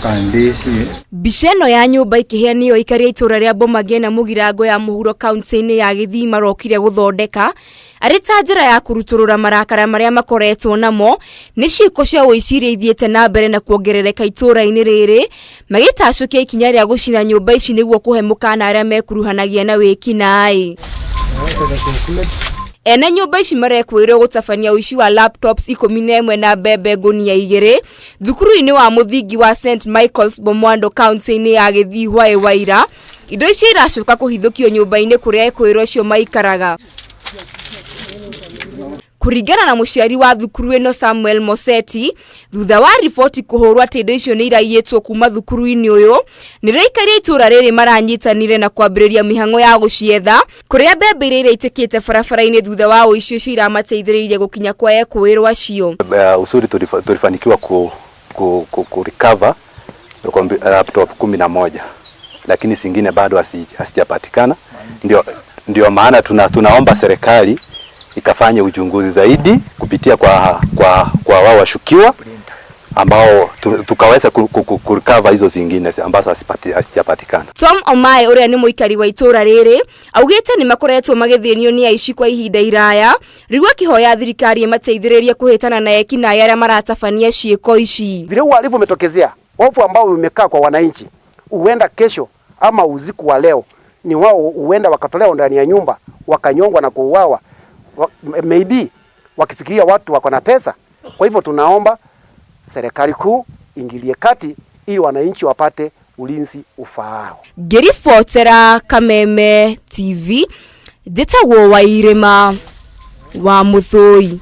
Kandici. Mbica ĩno ya nyũmba ikĩhĩa nĩyo aikari a itũra rĩa Bomagena Mũgirango ya mũhuro kaunti-inĩ ya Gĩthii marokire gũthondeka arĩ ta njĩra ya kũrutũrũra marakara marĩa makoretwo namo nĩ ciĩko cia ũici iria ithiĩte na mbere na kuongerereka itũra-inĩ rĩrĩ magĩtacũkia ikinya rĩa gũcina nyũmba ici nĩguo kũhe mũkana arĩa mekuruhanagia na wĩkinaĩ. Ene nyũmba ici marekũĩrwo gũtabania ũici wa laptops 11 na mbembe ngũnia 2 thukuru-inĩ wa mũthingi wa St Michael's Bomwando kaunti-inĩ ya Gĩthii hwaĩ wa ira. Indo icio iracoka kũhithũkio nyũmba-inĩ kũrĩa ekũĩrwo acio maikaraga. Kũringana na mũciari wa thukuru ĩno Samuel Moseti, thutha wa riboti kũhũrwo atĩ indo icio nĩ iraiyĩtwo kuma thukuru-inĩ ũyũ, nĩrĩo aikari a itũũra rĩrĩ maranyitanire na kwambĩrĩria mĩhang'o ya gũcietha, kũrĩa mbembe iria iraitĩkĩte barabara-inĩ thutha wa ũici ũcio iramateithĩrĩirie gũkinya kwa ekũĩrwo acio. Uzuri tulifanikiwa ku recover laptop 11, lakini zingine bado hazijapatikana. Ndio maana tunaomba serikali ikafanye uchunguzi zaidi kupitia kwa wao washukiwa ambao tukaweza ku recover hizo zingine ambazo hazijapatikana. Tom Omae ũrĩa nĩ mũikari wa itũũra rĩrĩ augĩte nĩ makoretwo magĩthĩnio nĩ aici kwa ihinda iraya, rĩu akĩhoya thirikari ĩmateithĩrĩrie kũhĩtana na ekinaĩ arĩa maratabania ciĩko ici. Vile uhalifu umetokezea, hofu ambao umekaa kwa wananchi, huenda kesho ama usiku wa leo ni wao huenda wakatolewa ndani ya nyumba wakanyongwa na kuuawa, maybe wakifikiria watu wako na pesa. Kwa hivyo tunaomba serikali kuu ingilie kati ili wananchi wapate ulinzi ufaao. Ngĩribotera Kameme TV, njĩtagwo Wairĩma wa Mũthũi.